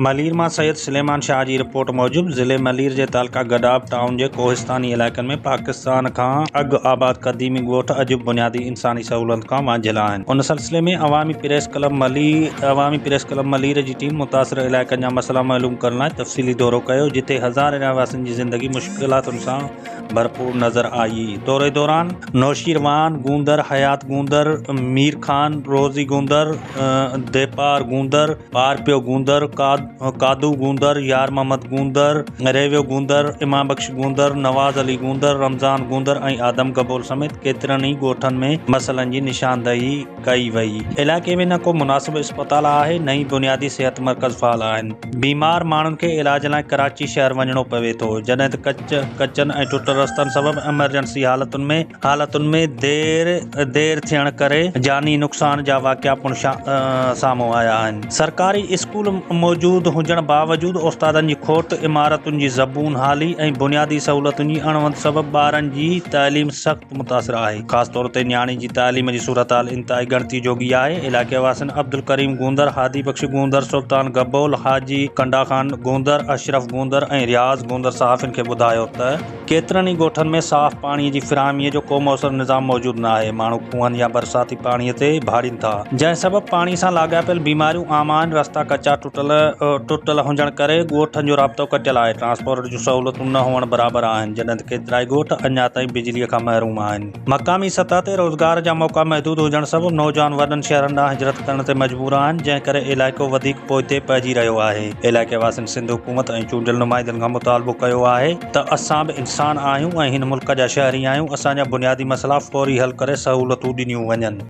ملير مان سيد سليمان شاهه جي رپورٽ موجب ضلعي ملير جي تعلقه گڏاپ ٽائون جي ڪوهستاني علائقن ۾ پاڪستان کان اڳ آباد قديمي ڳوٺ اڄ به بنيادي انساني سهولتن کان وانجهيل آهن. ان سلسلي ۾ عوامي پريس ڪلب ملير عوامي پريس ڪلب ملير جي ٽيم متاثر علائقن جا مسئلا معلوم ڪرڻ لاء تفصيلي دورو ڪيو جتي هزارين رهواسين جي زندگي مشڪلاتن سان ڀرپور نظر آئي. دوري دوران نوشيروان گوندر، حيات گوندر، مير خان، روزي گوندر، ديپار گوندر، پارپيو گوندر، قادو گوندر، يار محمد گوندر، ريويو گوندر، امام بخش گوندر، نواز علي گوندر، رمضان گوندر ۽ آدم گبول سميت ڪيترن ئي ڳوٺن ۾ مسئلن جي نشاندهي ڪئي وئي. علائقي ۾ نه ڪو مناسب اسپتال آهي نه ئي بنيادي صحت مرڪز فعال آهن. بيمار ماڻهن کي علاج لاء ڪراچي شهر وڃڻو پوي ٿو، جڏهن ته ڪچن ۽ ٽٽل رستن سبب ايمرجنسي حالتن ۾ حالتن ۾ دير دير ٿيڻ ڪري جاني نقصان جا واقعا پڻ سامهون آيا آهن. سرڪاري اسڪول موجود هجڻ باوجود استادن جي کوٽ، عمارتن جي زبون حالي ۽ بنيادي سهولتن جي اڻهوند سبب ٻارن جي تعليم سخت متاثر آهي. خاص طور تي نياڻين جي تعليم جي صورتحال انتهائي ڳڻتي جوڳي آهي. علائقي واسين عبدالڪريم گوندر، هادي بخش گوندر، سلطان گبول، حاجي ڪنڊا خان گوندر، اشرف گوندر ۽ رياض گوندر صحافين کي ٻڌايو ته، ڪيترن ئي ڳوٺن ۾ صاف پاڻي جي فراهمي جو ڪو موثر نظام موجود نه آهي، ماڻهو کوهن يا برساتي پاڻي تي ڀاڙين ٿا، جنهن سبب پاڻي سان لاڳاپيل بيماريون عام آهن، رستا ڪچا ٽٽل ٽٽل هجڻ ڪري ڳوٺن جو رابطو ڪٽيل آهي، ٽرانسپورٽ جون سهولتون نه هئڻ برابر آهن، جڏهن ته ڪيترائي ڳوٺ اڃا تائين بجلي کان محروم آهن. مقامي سطح تي روزگار جا موقعا محدود هجڻ سبب نوجوان وڏن شهرن ڏانهن هجرت ڪرڻ تي مجبور آهن، جنهن ڪري علائقو وڌيڪ پوئتي پئجي رهيو آهي. علائقي واسين سنڌ حڪومت ۽ چونڊيل نمائندن کان مطالبو ڪيو آهي ته اسان به انسان آهيون ۽ هن ملڪ جا شهري آهيون، اسان جا بنيادي مسئلا فوري حل ڪري سهولتون ڏنيون وڃن.